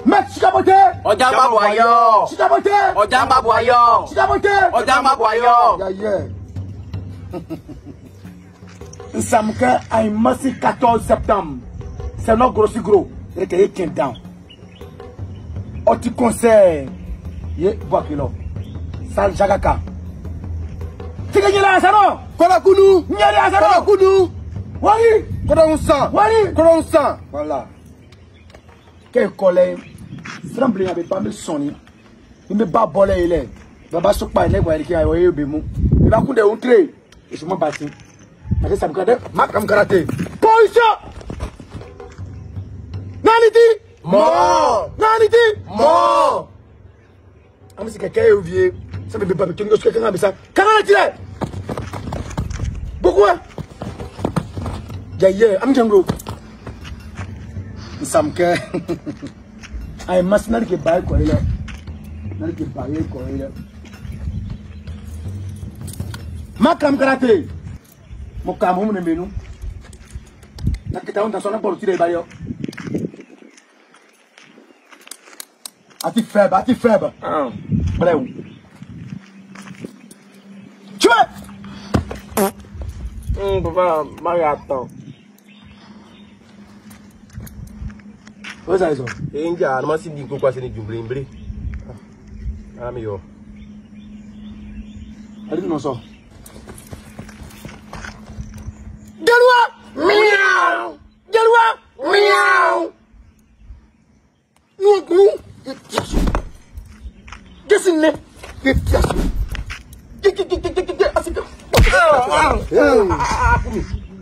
Maître Chikabote. Ọjà má bọ̀ ayọ̀. Chikabote. Ọjà má bọ̀ ayọ̀. Chikabote. Ọjà má bọ̀ ayọ̀. Yeah, yeah. Nsamke Aïmassi 14 septembre. C'est notre gros gros. Recueillez qu'un down. Oti concert. Ye Boakilo. Sal Jagaka. Tige nyela asano. Kola kunu. Nyela asano. Kola kunu. Wari. Kola unsan. Wari. Kola unsan. Voilà. Quel collègue. Tremble avec pas me sonner. Il me bat bolé il est. Baba sokpa ne kwa ki ayo be mu. Il va kunde entrée. Et je m'en bats. Parce que ça me karaté. Ma kam karaté. Position. Naniti. Mort. Naniti. Mort. Am si quelqu'un est vieux. Ça me pas que quelqu'un a ça. Quand on tire. Pourquoi? Yeah, am jangro. Nsamke. Ay mas na ke bay ko ile. Na ke bay ko ile. Makam karaté. Mo kam hum ne menu. Na kita on ta sona por tire bayo. Ati faible, ati faible. Bref. Tu veux? Papa, Marie attend. Où ça ils sont? Inja, no si di ko kwase ni jumble mble. Ah mi yo. Allez non so. Gelwa! Miaou! Gelwa! Miaou! Nous nous. Dessine.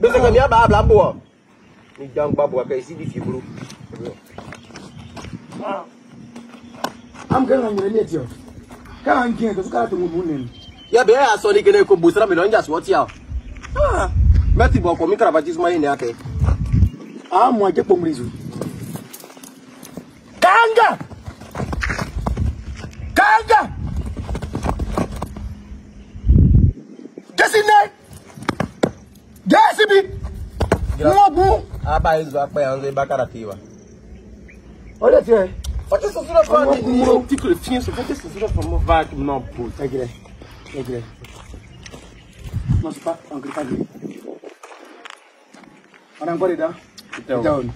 Bese ka mi aba abla bo. Ni jangba bo ka isi di fibro. Am kan ngere ni etio. Kan ngin to suka to mu nen. Ya be aso ni kene ko busra mi lo nja so ti a. Ah. Meti bo ko mi kravatisme yi ni ake. Ah mo je pomrizu. Kanga! Kanga! Dessine. Desibi. Mo bu. Aba izu apa anze bakara tiwa. Olha tiens. Fate so sura fa ni ti ko fien so fate so sura fa mo va ki no po. Egre. Egre. Non c'est pas encore pas. On a encore dedans. Down.